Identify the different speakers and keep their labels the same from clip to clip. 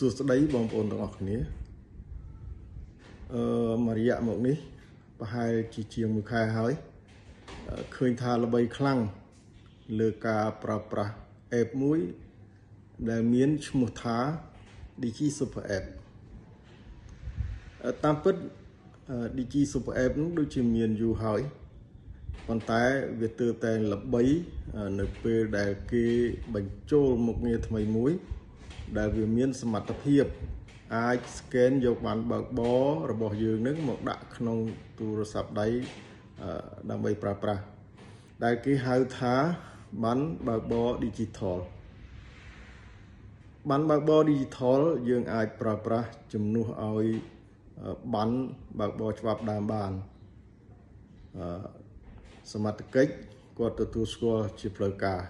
Speaker 1: សួស្តីបងប្អូនទាំងអស់គ្នាមួយរយៈមកនេះប្រហែលជាជាងមួយខែហើយឃើញថាល្បីខ្លាំងលើការប្រើប្រាស់ app មួយដែលមានឈ្មោះថា Digi Super App តាមពិត Digi Super App នោះដូចជាមានយូរហើយប៉ុន្តែវាទើបតែល្បីនៅពេលដែលគេបញ្ចូលមុខងារថ្មីមួយដែលវាមានសមត្ថភាពអាច scan យកបានបើកបររបស់យើងនឹងមកដាក់ក្នុងទូរស័ព្ទដៃដើម្បីប្រើប្រាស់ដែលគេហៅថាបានបើកបរ digital បានបើកបរ digital យើងអាចប្រើប្រាស់ជំនួសឲ្យបានបើកបរច្បាប់ដើមបានសមត្ថកិច្ចគាត់ទទួលស្គាល់ជាផ្លូវការ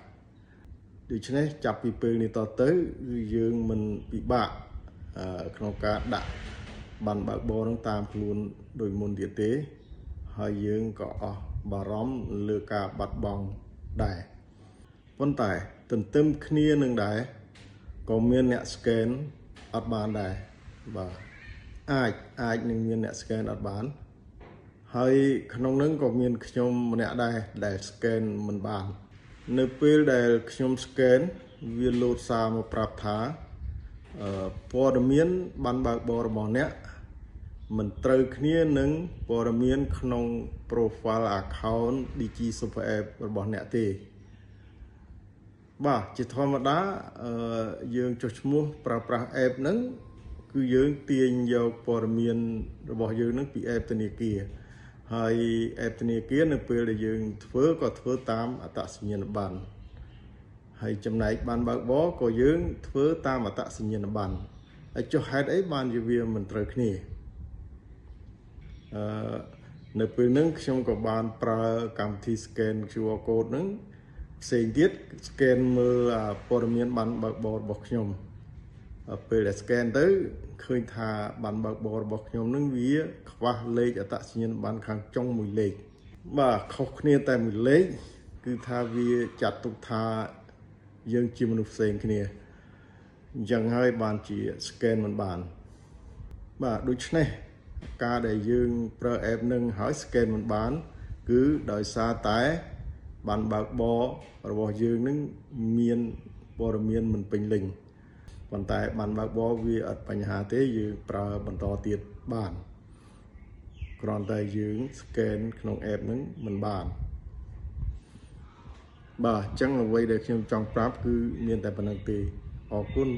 Speaker 1: ដូច្នេះចាប់ពីពេលនេះតទៅគឺយើងមិនពិបាកក្នុងការដាក់បានបើកបរនឹងតាមខ្លួនដោយមុនទៀតទេហើយយើងក៏អស់បារម្ភលើការបាត់បង់ដែរប៉ុន្តែទន្ទឹមគ្នានឹងដែរក៏មានអ្នក scan អត់បានដែរបាទអាចនឹងមានអ្នក scan អត់បានហើយក្នុងនឹងក៏មានខ្ញុំម្នាក់ដែរដែល scan មិនបាននៅពេលដែលខ្ញុំ scan វាលោតសារមកប្រាប់ថាព័ត៌មានបានបើកបររបស់អ្នកមិនត្រូវគ្នានឹងព័ត៌មានក្នុង profile account Digi Super App របស់អ្នកទេបាទជាធម្មតាយើងចុះឈ្មោះប្រើប្រាស់ app ហ្នឹងគឺយើងទាញយកព័ត៌មានរបស់យើងហ្នឹងពី app ធនាគារហើយ app ធនាគារនៅពេលដែលយើងធ្វើក៏ធ្វើតាមអត្តសញ្ញាណប័ណ្ណហើយចំណែកបានបើកបរក៏យើងធ្វើតាមអត្តសញ្ញាណប័ណ្ណហើយចុះហេតុអីបានជាវាមិនត្រូវគ្នានៅពេលហ្នឹងខ្ញុំក៏បានប្រើកម្មវិធី scan QR code ហ្នឹងផ្សេងទៀត scan មើលព័ត៌មានបានបើកបររបស់ខ្ញុំពេលដែល scan ទៅឃើញថាបានបើកបររបស់ខ្ញុំនឹងវាខ្វះលេខអត្តសញ្ញាណប័ណ្ណខាងចុងមួយលេខបាទខុសគ្នាតែមួយលេខគឺថាវាចាត់ទុកថាយើងជាមនុស្សផ្សេងគ្នាអញ្ចឹងហើយបានជា scan មិនបានបាទដូច្នេះការដែលយើងប្រើ app នឹងហើយ scan មិនបានគឺដោយសារតែបានបើកបររបស់យើងនឹងមានព័ត៌មានមិនពេញលេញប៉ុន្តែបានបើកបរវាអត់បញ្ហាទេយើងប្រើបន្តទៀតបានគ្រាន់តែយើង scan ក្នុង app នឹងមិនបានបាទអញ្ចឹងអ្វីដែលខ្ញុំចង់ប្រាប់គឺមានតែប៉ុណ្្នឹងទេអរគុណ។